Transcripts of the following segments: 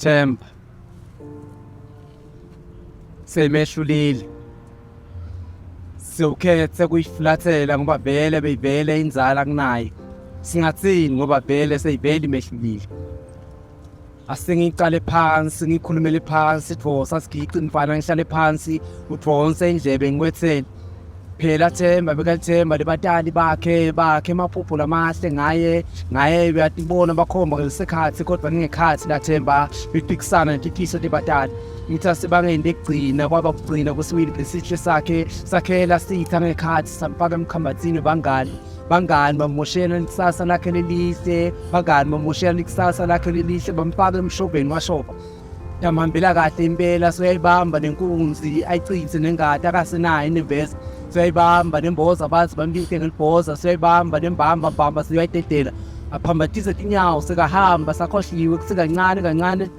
Themba semehlulile siwukhethe kuyifulathela ngoba vele beyivele inzala kunaye singathini ngoba vele seyivele imehlulile asengiqale phansi ngikhulumele phansi dvosa sigici mfana ngihlale phansi udvonse indlebe ngikwethele phela Themba bekathemba lebatali bakhe bakhe emaphupho lamahle ngaye ngaye uyatibona bakhomba ngelisekhathi kodwa ngingekhathi lathemba liphikisana netifiso tebatali ngithi asebangeni lekugcina kwaba kugcina kwesimili lesihle sakhe sakhela sitha ngekhathi samfaka emkhambathini bangani bangani bamoshela likusasa lakhe lelihle bangani bamoshela likusasa lakhe lelihle bamfaka emshobeni washoba yamhambela kahle impela soyayibamba nenkunzi ayichithe nengadi akasenayo inembeza soyayibamba nemboza bazi bambike ngelibhoza soyayibamba nembamba mbamba soyayidedela aphambathise tinyawo sekahamba sakhohliwe kuthi kancane kancane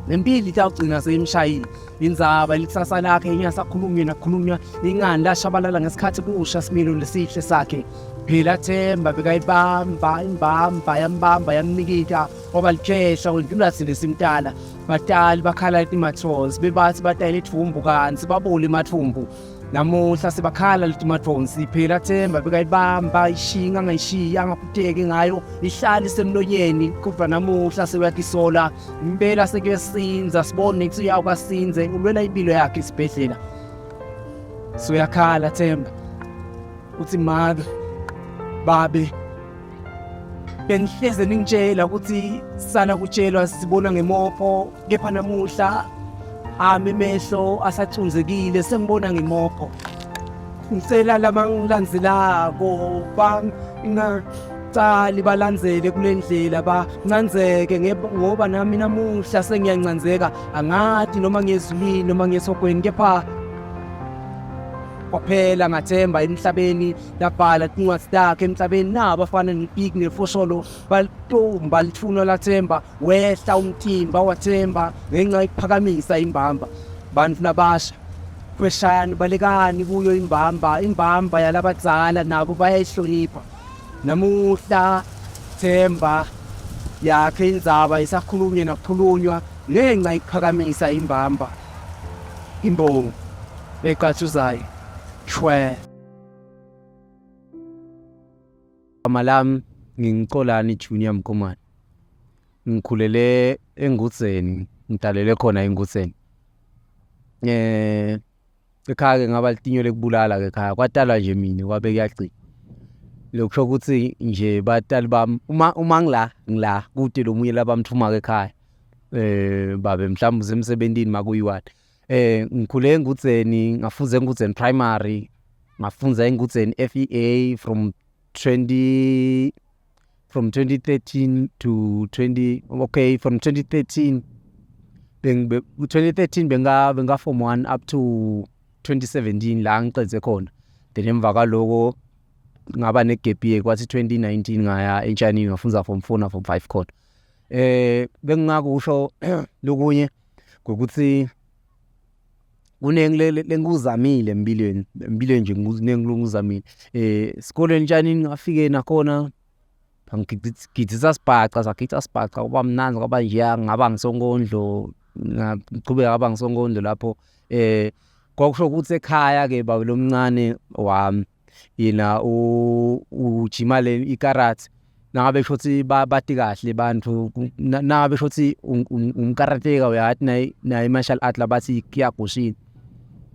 nempilo itawugcina seyimshayile indzaba likusasa lakhe ingasakhulunywa nakhulunywa ingani lashabalala ngesikhathi kusha similo lesihle sakhe phela themba bekayibamba imbamba yambamba yamnikita Ngoba likhehla wendlula thina simdala. Batali bakhala timathonsi bebathi batayele ithumbu kanti babule emathumbu. Namuhla sebakhala letimathonsi phela Themba bekayibamba ishinga angayishiyi angaphuteki ngayo ihlale isemlonyeni kodwa namuhla sewuyatisola impela sekuyesinza sibone ukuthi uyawukasinze ulwela impilo yakhe esibhedlela. Suyakhala Themba uthi make babe Bengihleze ningitshela ukuthi sana kutshelwa sibona ngemopho kepha namuhla ami mehlo asacunzekile sengibona ngemopho. Ngicela labangilandzelako bangacali balandzele kule ndlela bancandzeke ngoba nami namuhla sengiyancandzeka angati noma ngiyezulwini noma ngiyesogweni kepha kwaphela ngathemba emhlabeni Labhala tincwadzi takhe emhlabeni nabo afana nepiki nefosholo balitumba lithunwa lathemba wehla umtimba wathemba ngenxa yokuphakamisa imbamba bantu labasha khweshani balekani kuyo imbamba imbamba yalabadzala nabo bayayihlonipha namuhla themba yakhe indzaba isakhulunywa nakukhulunywa ngenxa yokuphakamisa imbamba imbongi eqathuzayo shwe Igama lami nginguXolani Junior Mkhumane. Ngikhulele eNgudzeni, ngidalelwe khona eNgudzeni. Ekhaya-ke ngaba litinyo lekubulala-ke ekhaya, kwatalwa nje mina kwabe kuyagcina. Lokusho ukuthi nje batali bami uma uma ngila ngila kute lo munye labamthumako ekhaya babe mhlawumbe usemsebentini makuyiwani. Ngikhule eNgudzeni ngafundza eNgudzeni primary, ngafundza eNgudzeni F_E_A from 20 from 2013 to 20 okay from 2013 ku-2013 benga benga form 1 up to 2017 la ngiqedze khona then emva kwaloko ngaba ne-gap year kwathi 2019 ngaya entshanini ngafundza form 4 na form 5 khona eh bengingakusho lokunye ngokuthi kuningi lengikuzamile empilweni empilweni nje kuningi lengikuzamile eh esikoleni tshanini ngafike nakhona bangigidisa sibhaca sagida sibhaca kwaba mnandi kwaba njeya ngaba ngisonkondlo ngaqhubeka ngaba ngisonkondlo lapho eh kwakusho ukuthi ekhaya-ke baba lomncane wami yena ujima le ikarate nangabe kusho ukuthi bati kahle bantfu nangabe kusho ukuthi umkarateka uyati naye naye i-martial art labathi kuyagushini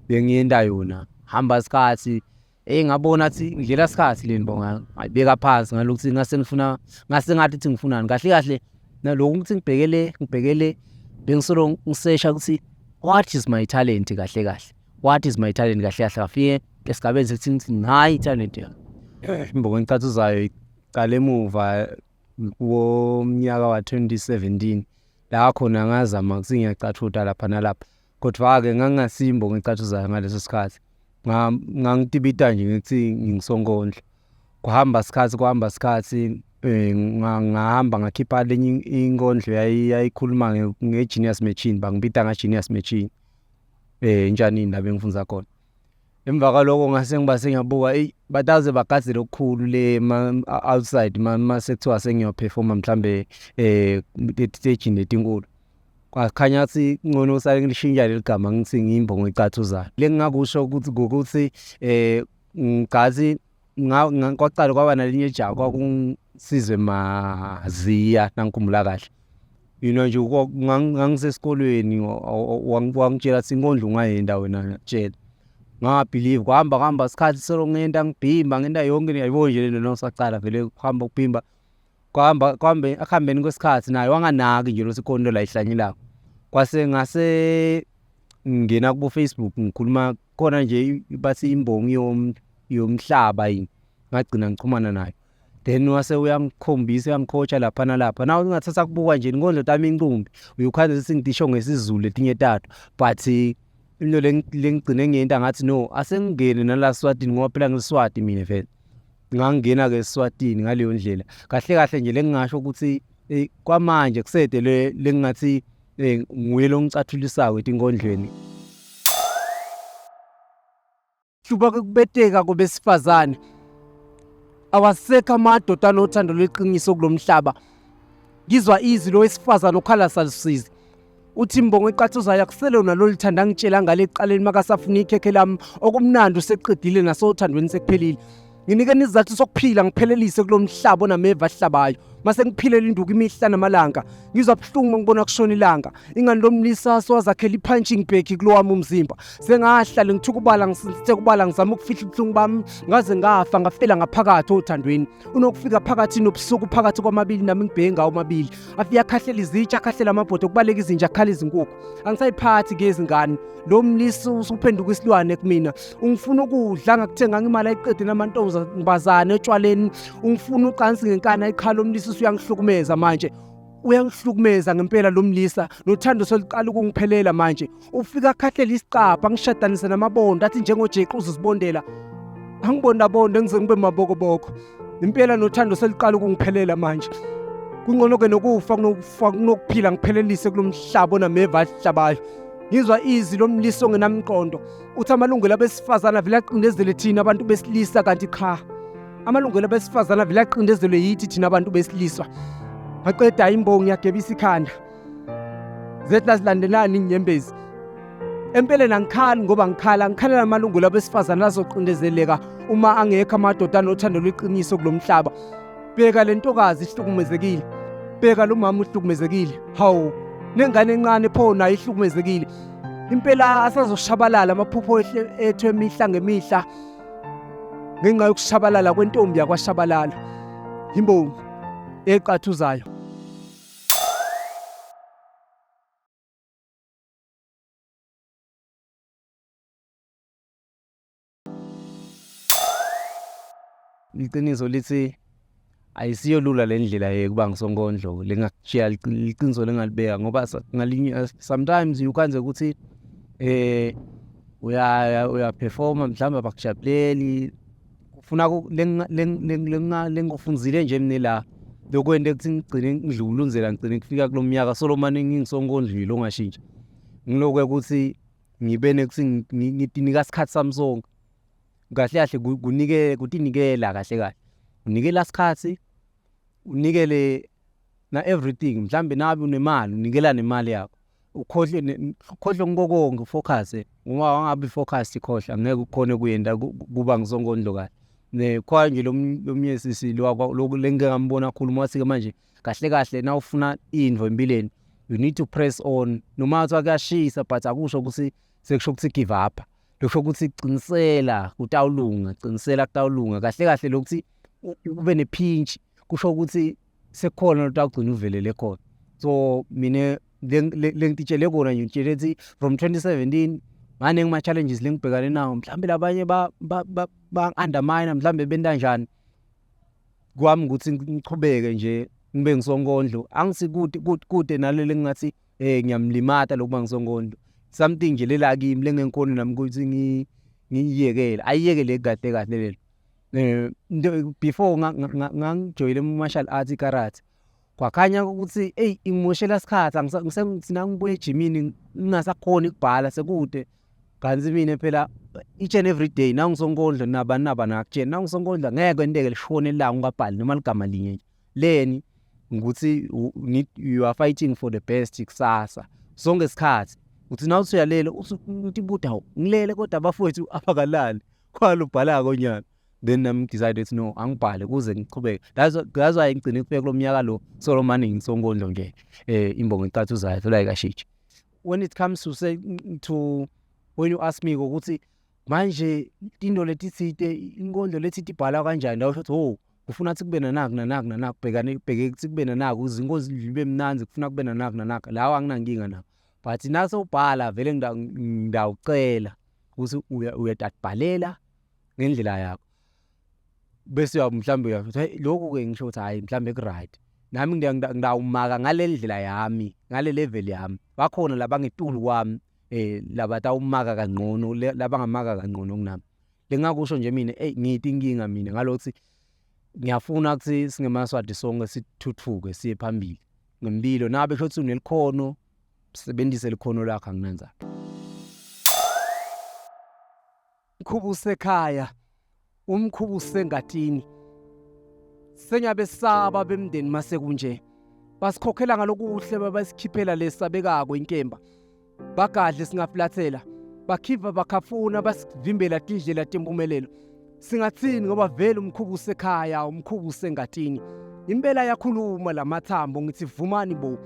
bengiyenta yona hamba sikhathi eyi ngabona ukuthi ngidlela sikhathi le nto ngayibeka phansi ngalokuthi ngase ngifuna ngase ngathi ukuthi ngifunani kahle kahle naloku ukuthi ngibheke le ngibheke le bengisolo ngisesha ukuthi. What is my talent kahle kahle? What is my talent kahle kahle? Ngafike esigabeni sekuthi ngithi nayi i-talent yami. Imbongi ecathuzayo iqale emuva womnyaka wa-2017 la khona ngazama ukuthi ngiyacathuta lapha nalapha kodwa-ke ngangingasiyo imbongi ecathuzayo ngaleso sikhathi ngangitibita nje ngithi ngingusonkondlo kuhamba sikhathi kuhamba sikhathi ngahamba ngakhipha lenye inkondlo yayikhuluma nge-Genius Machine bangibita nga-Genius Machine entshanini la bengifundza khona. Emva kwaloko ngase ngiba sengiyabuka eyi bataze bagadze lokukhulu le outside mase kuthiwa sengiyophefoma mhlambe etitejini letinkulu. Kwakhanya ukuthi kungcono usale ngilishintsha leli gama ngithi ngiyimbongi ecathuzayo. Lengingakusho ukuthi ukuthi ngathi kwaqala kwaba nalinye ijaha kwakunguSizwe Maziya nangikhumbula kahle. Mina nje ngangisesikolweni wangitshela ukuthi inkondlo ungayenda wena ngiyakutshela. Ngangabhilivi kwahamba kuhamba isikhathi solo ngenta ngibhimba ngenta yonke into yayibona nje lento nawusacala vele kuhamba ukubhimba. Kwahamba kuhambe ekuhambeni kwesikhathi naye wanganaki nje lokuthi khona into la ayihlanyelako. Kwase ngase ngingena kubo-Facebook ngikhuluma khona nje bathi imbongi yomhlaba yini ngagcina ngixhumana nayo. Then wase uyangikhombisa uyangikhosha lapha nalapha. Nawe ungathatha kubuka nje inkondlo tami incumbi uyukhandza ukuthi ngitisho ngesiZulu letinye tato but into lengigcine ngiyenta ngathi no asengingene nala Swatini ngoba phela ngiliswati mina vele. Ngangingena-ke eSwatini ngaleyo ndlela. Kahle kahle nje lengingasho ukuthi kwamanje kusede le lengingathi nguye longicathulisako etinkondlweni. Hluba kubeteka kwabesifazane. Awasekho amadoda anothando lweqiniso kulo mhlaba. Ngizwa izwi lowesifazane okhala salusizi. Uthi imbongo eqathuzayo akusele nalolu thando angitshela ngale ekuqaleni makasafuna ikhekhe lami okumnandi useqedile nasothandweni sekuphelile. Nginikeni isizathu sokuphila ngiphelelise kulo mhlaba onameva ahlabayo. Mase ngiphilela induku imihla namalanga. Ngizwa buhlungu mangibona kushona ilanga. Ingani lo mlisa sowazakhela i-punching bag kulo wami umzimba. Sengahlale ngithuka ubala ngisithe kubala ngizama ukufihla ubuhlungu bami ngaze ngafa ngafela ngaphakathi othandweni. Unokufika phakathi nobusuku phakathi kwamabili nami ngibheke ngawo amabili. Afike akhahlela izitsha akhahlela amabhodo kubaleka izinja akhala izinkukhu. Angisayiphathi ke izingane. Lo mlisa usuphenduka isilwane kumina. Ungifuna ukudla ngakuthenganga imali ayiqede namantombazane etshwaleni. Ungifuna ucansi ngenkani ayikhala umlisa usuyangihlukumeza manje. Uyangihlukumeza ngempela lo mlisa nothando soluqala ukungiphelela manje. Ufika akhahlela isicabha angishadanise namabondo athi njengojeqe uzozibondela. Angibondabonde ngize ngibe mabokoboko. Impela nothando seliqala ukungiphelela manje. Kungcono ke nokufa kunokufa kunokuphila ngiphelelise kulomhlaba onameva ahlabayo. Ngizwa izwi lomlisa ongenamqondo uthi amalungelo abesifazane avele aqindezele thina abantu besilisa kanti cha. Amalungelo abesifazane avele aqindezelwe yithi thina abantu besilisa. Ngaqeda imbongi yagebisa ikhanda. Zethu azilandelani inyembezi. Empeleni angikhali ngoba ngikhala ngikhalela amalungelo abesifazane azoqindezeleka uma angekho amadoda anothando lweqiniso kulo mhlaba. Bheka le ntokazi ihlukumezekile. Bheka lo mama uhlukumezekile. Hawu, nengane encane pho nayo ihlukumezekile. Impela asazoshabalala amaphupho ethu emihla ngemihla ngenxa yokushabalala kwentombi yakwashabalala. Imbongi eqathuzayo. Iqiniso lithi ayisiyo lula le ndlela yekuba ngisonkondlo lengakushiya liqiniso lengalibeka ngoba ngalinye sometimes you can't ukuthi eh uya uyaperforma mhlawumbe abakujabuleli ufuna lengikufunzile nje mina la lokwente ukuthi ngigcine ngidlulunzela ngigcine kufika kulo mnyaka solo mane ngingisonkondlile ongashintsha ngilokwe ukuthi ngibe nekuthi ngitinika isikhathi sami sonke kahle kahle kunike kutinikela kahle kahle unikela isikhathi unikele na everything mhlambe nabe unemali unikela nemali yakho ukhohlwe ukhohlwe ngiko konke ufocus uma wangabe focus khohlwa ngeke ukhone kuyenda kuba ngisonkondlo kahle ne khona nje lomnye sisi lokhu lengike ngambona kakhulu wathi ke manje kahle kahle na ufuna into empilweni you need to press on noma kuthiwa kuyashisa but akusho ukuthi sekusho ukuthi give up lokusho ukuthi qinisela kutawulunga qinisela kutawulunga kahle kahle lokuthi ube nephinch kusho ukuthi sekukhona lotawugcina uvelele khona so mina. Lengititshele kona nje ngitshele ukuthi from 2017 maningi ama-challenges lengibhekane nawo, mhlawumbe labanye ba-undermine mhlawumbe benta njani. Kwami ukuthi ngichubeke nje ngibe ngisonkondlo, angisikude kude naleli engingathi ngiyamlimata lokuba ngisonkondlo. Something nje lela kimi lengengikhoni nami ukuthi ngiyiyekele, ayiyekele kahle kahle lelo. Into before ngangijoyine ama-martial arts i-karate, kwakhanya ukuthi eyi ingimoshela isikhathi ngithi nangibuya ejimini ngingasakhoni ukubhala sekude. Kanti mina phela each and every day nangisonkondlo nabani nabani ngakutshela nangisonkondlo angeke kwenteke lishone ilanga ungabhali noma ligama linye nje. Leni ukuthi you are fighting for the best kusasa sonke isikhathi uthi nawuthi uyalela uthi utibuta hawu ngilele kodwa abafowethu abakalali khwala ubhalako nyana. Then nami ngi-decide ukuthi no angibhale kuze ngiqhubeke. That's why ngigcine kufika kulo mnyaka lo solo mane ngisonkondlo nje imbongi ecathuzayo thola ayikashintshi. When it comes to say to when you ask me ukuthi manje into letitsite inkondlo lethite ibhalwa kanjani la usho ukuthi oh kufuna ukuthi kube nanaku nanaku nanaku bhekane kubheke ukuthi kube nanaku ukuze inkonzo ibe mnandzi kufuna kube nanaku nanaku lawo anginankinga nawo but nasewubhala vele ngidawucela ukuthi uyatatibhalela ngendlela yakho bese mhlawumbe uyasho hey lokhu-ke ngisho ukuthi hhayi mhlawumbe ku-right nami ngidawumaka ngale ndlela yami ngale level yami bakhona labangetulu kwami labatawumaka kangcono labangamaka kangcono kunami. Lengingakusho nje mina eyi ngiyite inkinga mina ngalokuthi ngiyafuna ukuthi singemaSwati sonke sithuthuke siye phambili ngempilo nabe kusho ukuthi unelikhono sebenzise likhono lakho anginandzaba. Umkhuba usekhaya, umkhuba usengatini. Sengiyabesaba bemndeni mase kunje. Basikhokhela ngalokuhle babasikhiphela lesabekako inkemba. Bagadle singafulathela. Bakhiva bakhafuna basivimbela tindlela tempumelelo. Singathini ngoba vele umkhuba usekhaya, umkhuba usengatini. Impela yakhuluma lamathambo ngithi vumani bo.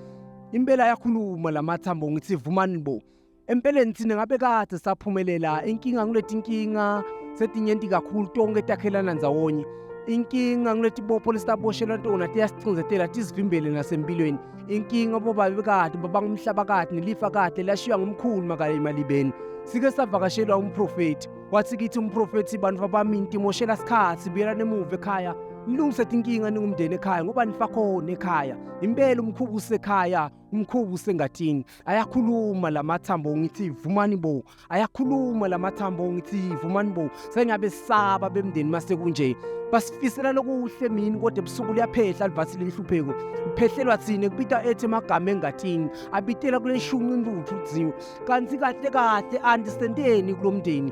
Impela yakhuluma lamathambo ngithi vumani bo. Empeleni thina ngabe kade saphumelela inkinga nguleti nkinga setinyenti kakhulu tonke takhelana ndzawonye inkinga nguleti bopho lesitaboshelwa tona tiyasicindzetela tisivimbele nasempilweni inkinga bobabe kade babanga umhlaba kade nelifa kade lashiywa ngumkhulu makaye emalibeni sike savakashelwa umprofethi wathi kithi umprofethi bantu bami ntimoshela sikhathi buyelani emuva ekhaya nilungise tinkinga ningumndeni ekhaya ngoba nifa khona ekhaya impela umkhuba usekhaya Umkhuba usengatini ayakhuluma lamathambo ngithi vumani bo ayakhuluma lamathambo ngithi vumani bo sengabe saba bemndeni mase kunje basifisela lokuhle mini kodwa ebusuku liyaphehla livathi lenhlupheko liphehlelwa thina kubita ethi emagama engatini abitela kule shunqi intuthu kudziwe kanti kahle kahle andisenteni kulo mndeni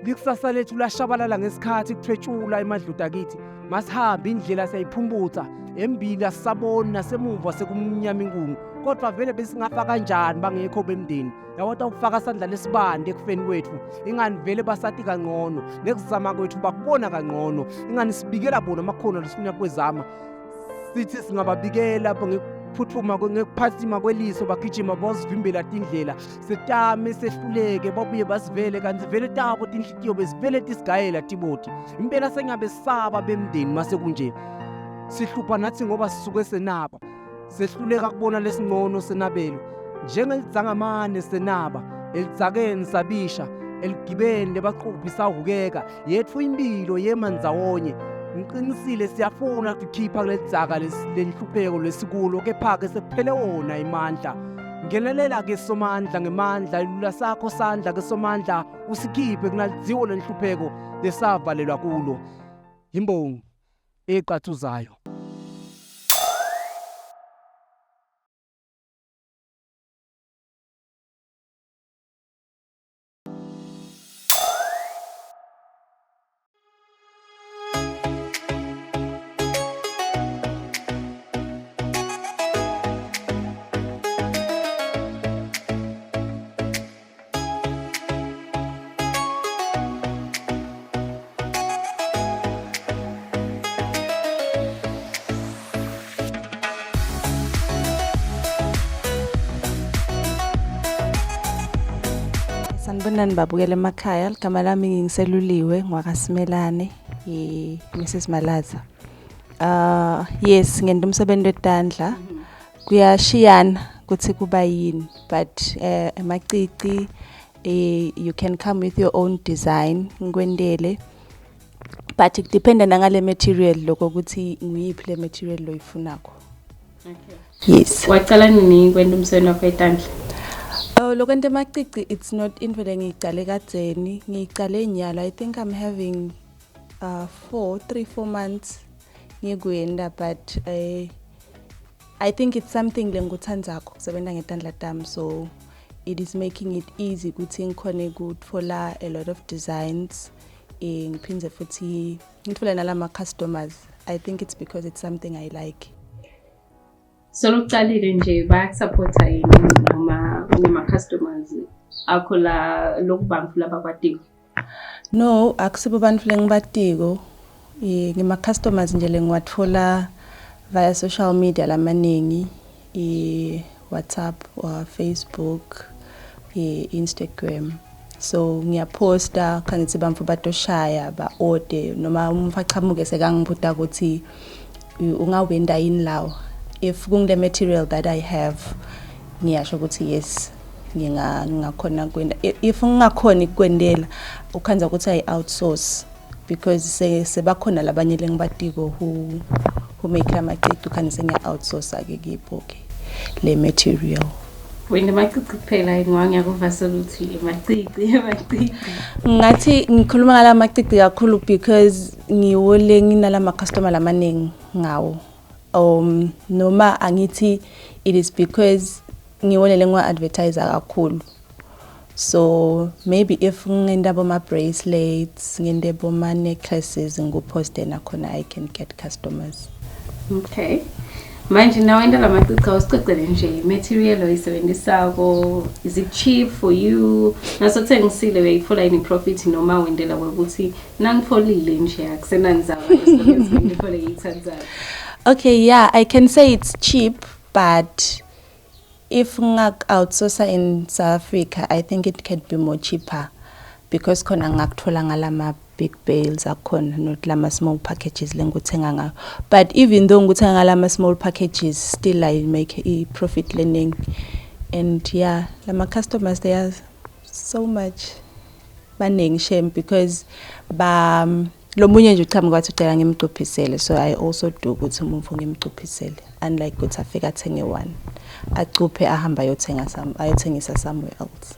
likusasa lethu lashabalala ngesikhathi kuthwetshula emadluda akithi masihambe indlela siyayiphumbutha embili asisaboni nasemuva sekumnyama inkungu kodwa vele besingafa kanjani bangekho bemndeni yawota ukufaka sandla lesibande ekufeni kwethu ingani vele basati kangcono nekuzama kwethu bakubona kangcono ingani sibikela bona amakhono lesifuna kwezama sithi singababikela ngekuphuthuma ngekuphathima kweliso bagijima bosivimbela tindlela setame sehluleke babuye basivele kanti vele tabo tinhlitiyo bezivele tisigayela tiboti impela sengabe saba bemndeni mase kunje sihlupha nathi ngoba sisuke senaba sehluleka kubona lesingcono senabelo njengelidzangamane senaba elidzakeni sabisha eligibeni lebaquphi sahukeka yethu impilo yema ndzawonye ngiqinisile siyafuna ukukhipha kuleli dzaka lenhlupheko lesikulo kepha-ke sekuphele wona imandla ngenelela ke somandla ngemandla ilula sakho sandla ke somandla usikhiphe kunalidziwo lenhlupheko lesavalelwa kulo imbongi eqathuzayo. Sanibonani babukela emakhaya, ligama lami ngingiseluliwe ngwakaSimelane, Mrs Malaza. Uh yes, ngenta umsebenzi wetandla. Kuyashiyana. ukuthi kuba yini, but amacici, you can come with your own design ngikwentele, but kudependa nangale material lokho ukuthi nguyiphi le material loyifunako. Okay. Yes. Wacala nini kwenta umsebenzi wakho etandla? Oh, lokwenta amacici, it's not into lengiyicale kadzeni, ngiyicale nyalo. I think I'm having 4 3 4 months ngikwenda, but I think it's something lengikuthandzako kusebenta ngetandla tami, so it is making it easy ukuthi ngikhone kutfola a lot of designs, ngiphindze futhi ngitfole nalama customers. I think it's because it's something I like. Solucalile nje, bayakusupporta yini noma unema-customers akho la lokubamfu labakwatiko? No, akusibo bantfu lengibatiko. Ngima-customers nje lengiwatfola via social media lamaningi, i-WhatsApp or Facebook, i-Instagram. So ngiyaphosta khangithi bantfu batoshaya ba-order, noma umuntu achamuke sekangibuta ukuthi ungawenda yini lawo. If kungile material that I have, ngiyasho ukuthi yes, ngingakhona kwenda. If ngingakhoni kukwendela, ukhandza ukuthi I outsource because sebakhona labanye lengibatiko who make amacici, ukhani sengiya outsource ke kibo ke le material. Wena amacici kuphela yini? Wangiyakuva soluthi amacici, amacici. Ngathi ngikhuluma ngala macici kakhulu because ngiwo le nginalama customer lamaningi ngawo. Noma angithi it is because ngiwona lengiwa advertise kakhulu. So maybe if ngenda boma bracelets, ngende boma necklaces, ngikuposte nakhona, I can get customers. Okay. Manje nawenta lamacici, awusicocele nje material oyisebenzisako. Is it cheap for you? Nasothengisile uyayitfola yini profit, noma wendela kwekuthi nangitfolile nje akusenandzaba, ngitfole ngiyitsandzako? Okay, yeah, I can say it's cheap, but if ngak outsource in South Africa, I think it can be more cheaper because khona ngakuthola ngalama big bales akhona, not lama small packages lengikuthenga ngayo. But even though ngikuthenga ngalama small packages, still I make a profit learning. And yeah, lama customers, they are so much baningi shame, because ba lo munye nje uchamuka wathi ucela ngimcuphisele, so I also do ukuthi umuntu ngimcuphisele, unlike ukuthi afike athenge one, acuphe, ahamba ayothenga some, ayothengisa somewhere else.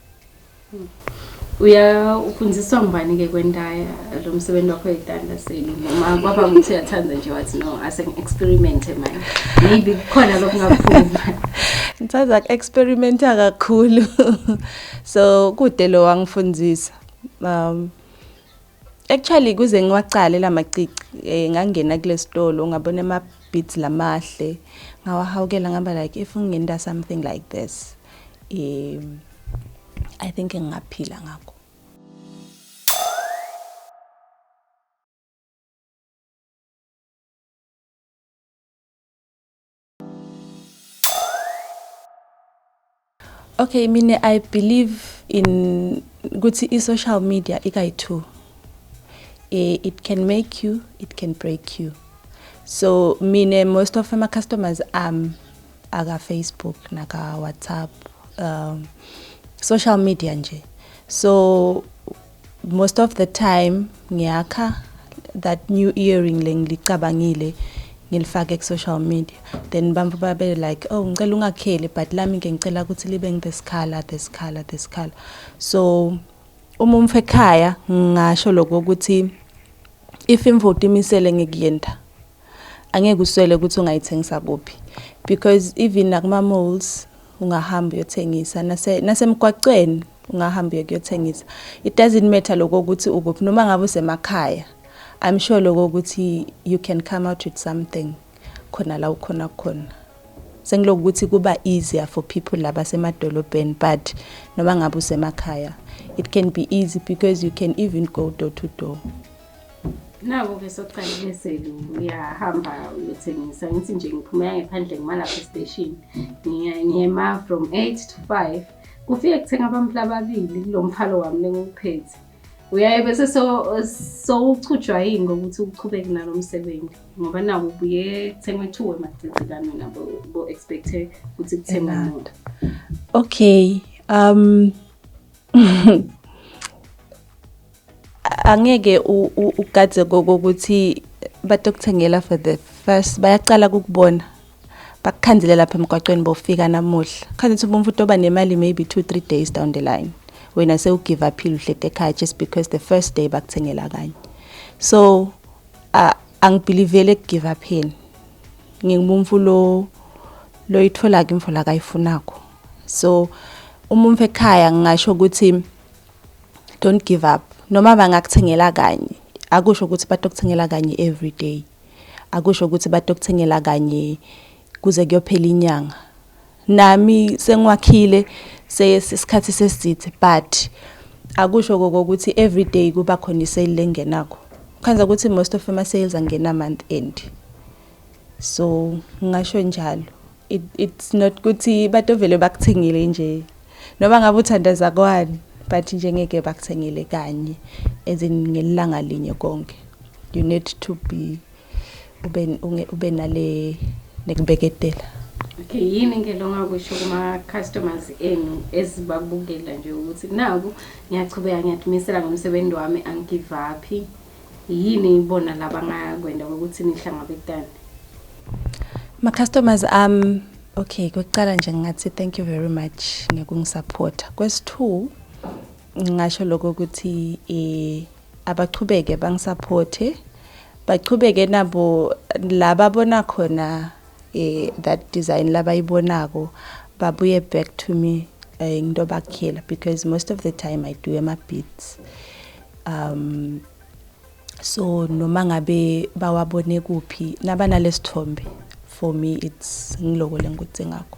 Uya ufundziswa ngubani ke kwenta lo msebenzi wakho etandla seli, noma kwaba ukuthi uyathanda nje wathi no, ase experiment manje, maybe kukhona lokungaphuma? Ngithanda ku-experimenta kakhulu, so kude lo wangifundzisa. Actually kuze ngiwacale lamacici, ngangena kule sitolo, ngabona ama beads lamahle, ngawahawukela, ngaba like, if ngingenta something like this, I think ngingaphila ngakho. Okay, mina I believe in ukuthi i-social media ikayi-two. It can make you, it can break you. So mina most of my customers aka Facebook naka WhatsApp, social media nje. So most of the time ngiyakha that new earring lengilicabangile, ngilifake ku social media, then bamfu babe like, "Oh, ngicela ungakheli, but lami ke ngicela ukuthi libe this color, this color, this color." So uma umfe ekhaya, ngingasho lokho ukuthi if imvuto imisele ngikuyenta, angeke uswele ukuthi ungayithengisa kuphi, because even nakuma malls ungahamba uyothengisa, nasemgwaqweni ungahamba uye kuyothengisa. It doesn't matter lokho ukuthi ukuphi, noma ngabe usemakhaya, I'm sure lokho ukuthi you can come out with something khona la ukhona khona. Sengiloku ukuthi kuba easier for people labasemadolobheni, but noma ngabe usemakhaya it can be easy because you can even go door to door. Nako-ke sokuqalile selu uyahamba uyothengisa. Ngithi nje ngiphumela ngephandle, ngima lapha esiteshini, ngiyema from 8 to 5, kufike kuthenga abantu ababili kulo mthwalo wami lengiwuphethe. Uyaye bese sowuchutshwa yini ngokuthi uchubeke nalo msebenzi, ngoba nawo ubuye kuthengwe two emacici kani wena bo-expect-e ukuthi kuthengwe more? Okay, angeke ugadze kokuthi batokuthengela for the first, bayacala kukubona, bakukhanzele lapha emgwaqweni bofika namuhla, khanze ukuthi ubumfuthi oba nemali maybe 2-3 days down the line, wena sewugive up uhlete ekhaya just because the first day bakuthengela kanye. So angibelievele ekugive upheni. Ngingumumfu lo loyithola-ke imfo la kayifunako. So umuntu ekhaya, ngingasho ukuthi don't give up. Noma bangakuthengela kanye, akusho ukuthi batokuthengela kanye every day, akusho ukuthi batokuthengela kanye kuze kuyophela inyanga. Nami sengiwakhile sesikhathi sesithe, but akusho kokuthi every day kuba khona isale lengenakho. Khanza ukuthi most of ama sales angena month end. So ngingasho njalo, it's not ukuthi batovele bakuthengile nje noma ngabe uthandaza kwani, but nje ngeke bakuthengele kanye, as in ngelanga linye konke. You need to be ube nale nekubeketela. Okay, yini ngelo ongakusho kuma-customers enu ezibabukela nje ukuthi naku ngiyachubeka, ngiyatimisela ngomsebenzi wami, angigive up? Yini bona labangakwenda ukuthi nihlangabetane? Ma-customers, okay, kwekucala nje ngingathi thank you very much ngekungisupporta. Kwesi-two, ngingasho lokho ukuthi abachubeke bangisupporte, bachubeke nabo la babona khona that design labayibonako, babuye back to me, ngitobakhela, because most of the time I do ama beads. So noma ngabe bawabone kuphi, nabanalesithombe, for me it's ngiloko lengikudzingako.